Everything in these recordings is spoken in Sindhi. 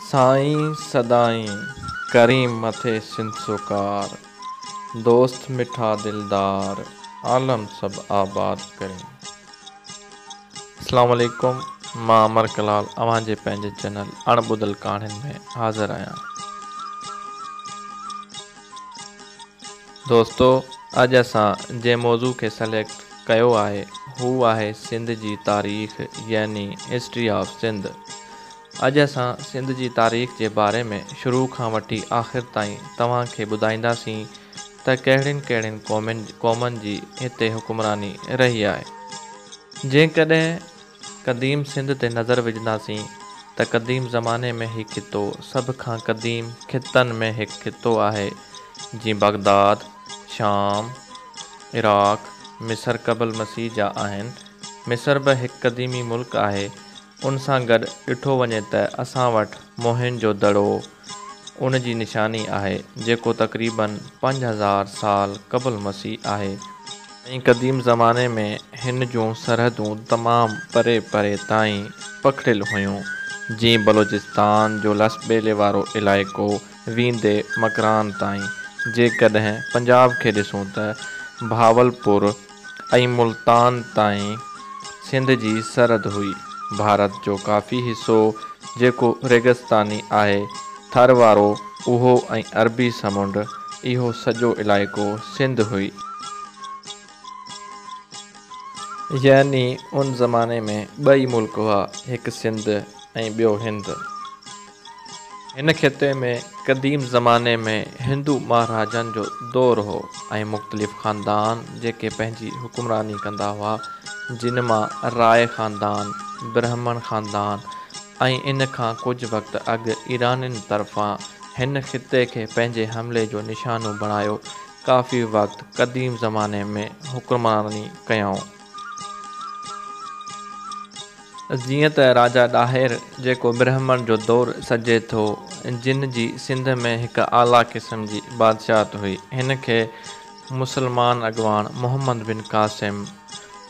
سائين سدائين ڪرين مٿي سنڌ سڪار، دوست مٺا دلدار، عالم سڀ آباد ڪرين. اسلام عليڪم مان امر ڪلال اوهان جي پنهنجي چينل اڻ ٻڌل ڪهاڻين ۾ حاضر آهيان. دوستو اڄ اسان جنهن موضوع کي سليڪٽ ڪيو آهي هو آهي سنڌ جي تاريخ يعني هسٽري آف سنڌ. اڄ اسان سنڌ جي تاريخ جي باري ۾ شروع کان وٺي آخر تائين توهان کي ٻڌائينداسين ته ڪهڙين ڪهڙين قومن جي هتي حڪمراني رهي آهي. جيڪڏهن قديم سنڌ تي نظر وجهنداسين ته قديم زماني ۾ هي خطو سڀ کان قديم خطن ۾ هڪ خطو آهي جيئن بغداد، شام، عراق، مصر قبل مسيح جا آهن. مصر به هڪ قديمي ملڪ آهي. ان سان گڏ ڏٺو وڃي ته اسان وٽ موهن جو دڙو ان جي نشاني آهي جيڪو تقريباً 5000 سال قبل مسيح آهي. ۽ قديم زماني ۾ هن جون سرحدون تمام پري پري تائين پکڙيل هيون جيئن بلوچستان جو لس ٻيلي وارو علائقو ويندي مڪران تائين. جيڪڏهن پنجاب کي ڏسون ته بهاولپور ۽ ملتان تائين سنڌ جي سرحد هئي. ڀارت جو ڪافي حصو جيڪو ريگستاني آهي، ٿر وارو اهو ۽ عربي سمنڊ، اهو سڄو علائقو سنڌ هئي. يعني ان زماني ۾ ٻه ئي ملڪ هئا، هڪ سنڌ ۽ ٻيو هند. هن خطي ۾ قديم زماني ۾ هندو مهاراجن جو دور هو ۽ مختلف خاندان جيڪي پنهنجي حڪمراني ڪندا هئا جن مان راء خاندان، برهمڻ خاندان ۽ ان کان ڪجهه وقت اڳ ايرانين طرفان هن خطي کي پنهنجي حملي جو نشانو بڻايو ڪافي وقت قديم زماني ۾ حڪمراني ڪيائون. جيئن ته راجا ڏاهر جيڪو برهمڻ جو دور سڏجي ٿو، جن جي سنڌ ۾ هڪ اعليٰ قسم جي بادشاهت هئي. هن کي مسلمان اڳواڻ محمد بن قاسم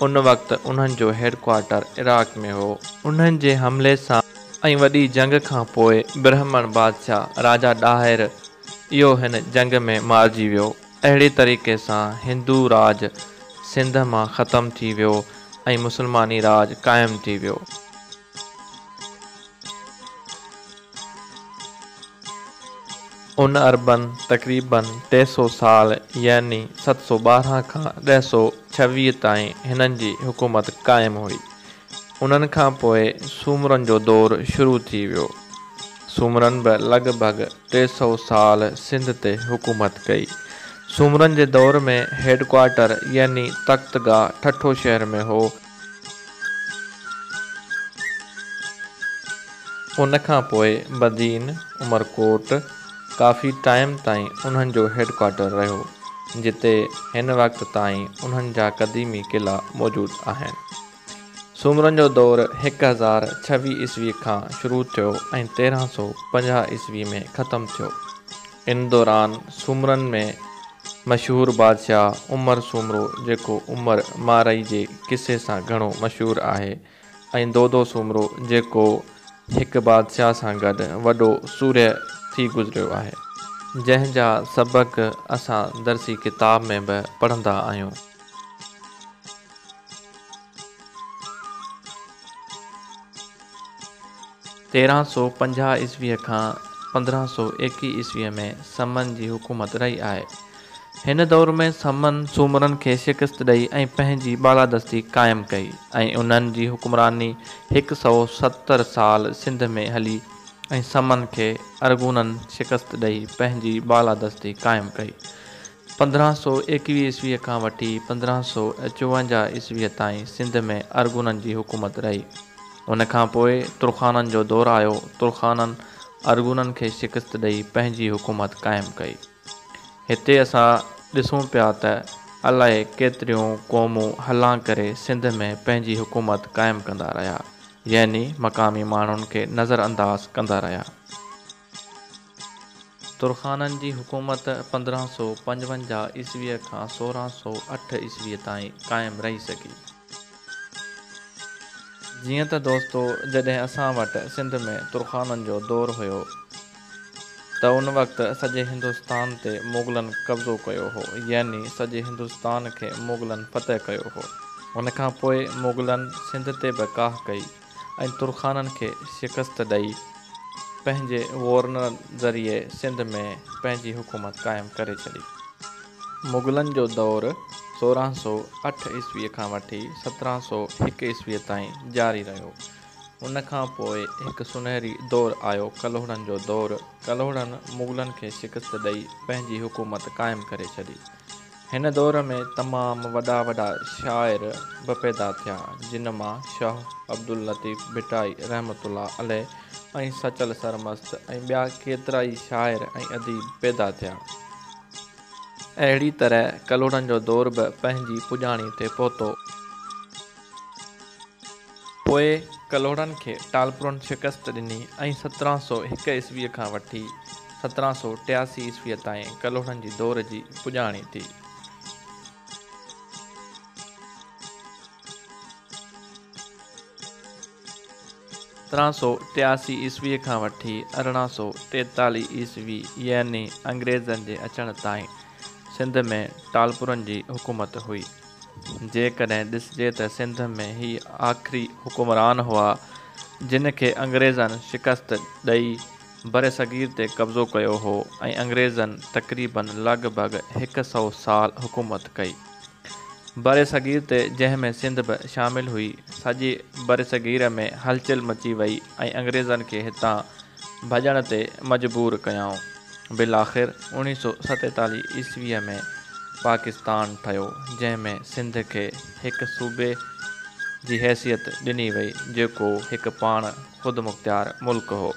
ان وقت انهن جو هيڊ ڪوارٽر عراق ۾ هو. انهن جي حملي سان ۽ وڏي جنگ کان پوء برهمڻ بادشاهه راجا ڏاهر اهو هن جنگ ۾ مارجي ويو. اهڙي طريقي سان هندو راڄ سنڌ مان ختم ٿي ويو ۽ مسلماني راڄ قائم ٿي ويو. ان عربن تقريباً 300 سال يعني 712 کان 1026 تائين هنن جي حڪومت قائم هئي. انهن کان پوء سومرن جو دور شروع ٿي ويو. سومرن به لڳ ڀڳ 300 سال سنڌ تي حڪومت ڪئي. سومرن جي دور ۾ هيڊ ڪوارٽر يعني تخت گاهه ٺٽو شهر ۾ هو. ان کان پوء بدين، عمرڪوٽ، ڪافي ٽائيم تائين انهن جو هيڊ ڪوارٽر رهيو، جتي هن وقت تائين انهن جا قديمي قلعا موجود آهن. سومرن جو دور 1026 عيسوي کان شروع ٿيو ۽ 1350 عيسوي ۾ ختم ٿيو. ان دوران سومرن ۾ مشهور بادشاهه عمر سومرو جيڪو عمر مارئي جي قصي سان گهڻو مشهور آهي ۽ دودو سومرو جيڪو هڪ بادشاهه سان گڏ وڏو سورهيه ٿي گذريو آهي. جنهن جا سبق اسان درسي ڪتاب ۾ به پڙهندا آهيون. 1350 عيسويء کان 1521 عيسويء ۾ سمن جي حڪومت رهي آهي. هن دور ۾ سمن سومرن کي شڪست ڏئي ۽ پنهنجي بالادستي قائم ڪئي ۽ انهن جي حڪمراني 170 سال سنڌ ۾ هلي ۽ سمن کي ارغونن شڪست ڏئي پنهنجي بالادستي قائم ڪئي. 1521 عيسويء کان وٺي 1554 عيسويء تائين سنڌ ۾ ارغونن جي حڪومت رهي. ان کان پوء ترخانن جو دور آيو. ترخانن ارغونن کي شڪست ڏئي پنهنجي حڪومت قائم ڪئي. هتي اسان ڏسون پيا ته الائي ڪيتريون قومون هلان ڪري سنڌ ۾ پنهنجي حڪومت قائم ڪندا رهيا، يعني مقامي ماڻهن کي نظر انداز ڪندا رهيا. ترخانن جي حڪومت 1555 عيسويء کان 1608 عيسويء تائين قائم رهي سگهي. جيئن ته دوستو جڏهن اسان وٽ سنڌ ۾ ترخانن جو دور هيو ته ان وقت سڄي هندستان تي مغلن قبضو ڪيو هو يعني سڄي هندستان کي مغلن فتح ڪيو هو. ان کان پوء مغلن سنڌ تي به ڪاهه ڪئي ۽ ترخانن کي شڪست ڏئي پنهنجي گورنرن ذريعي سنڌ ۾ پنهنجي حڪومت قائم ڪري ڇڏي. مغلن جو دور 1608 عيسويء کان وٺي 1701 عيسويء تائين جاري رهيو. ان کان پوء هڪ سونهري دور آيو ڪلهوڙن جو دور. ڪلهوڙن مغلن کي شڪست ڏئي پنهنجي حڪومت قائم ڪري ڇڏي. هن دور ۾ تمام وڏا وڏا شاعر به پيدا ٿيا، جن مان شاهه عبداللطيف ڀٽائي رحمة الله عليه ۽ سچل سرمست ۽ ٻيا ڪيترائي شاعر ۽ اديب پيدا ٿيا. اهڙي طرح ڪلهوڙن جو دور به پنهنجي پڄاڻي تي پهتو. پوء ڪلهوڙن کي ٽالپرن شڪست ڏني ۽ 1701 عيسويء کان وٺي 1783 عيسويء تائين ڪلهوڙن جي دور جي پڄاڻي ٿي. 1783 عيسويء کان وٺي 1843 عيسوي يعني انگريزن جي اچڻ تائين سنڌ ۾ ٽالپرن جي حڪومت هئي. جيڪڏهن ڏسجي ته سنڌ ۾ هي آخري حڪمران هئا جن کي انگريزن شڪست ڏئي برصغير تي قبضو ڪيو هو ۽ انگريزن تقريبن لڳ ڀڳ هڪ سئو سال حڪومت ڪئي. برصغير تي جنهن ۾ سنڌ به شامل هئي، سڄي برصغير ۾ هلچل مچي وئي ۽ انگريزن کي هتان ڀڄڻ تي مجبور ڪيائون. بالآخر 1947 عيسويء ۾ پاڪستان ٺهيو، جنهن ۾ سنڌ کي هڪ صوبي جي حيثيت ڏني وئي، جيڪو هڪ پاڻ خودمختيار ملڪ هو.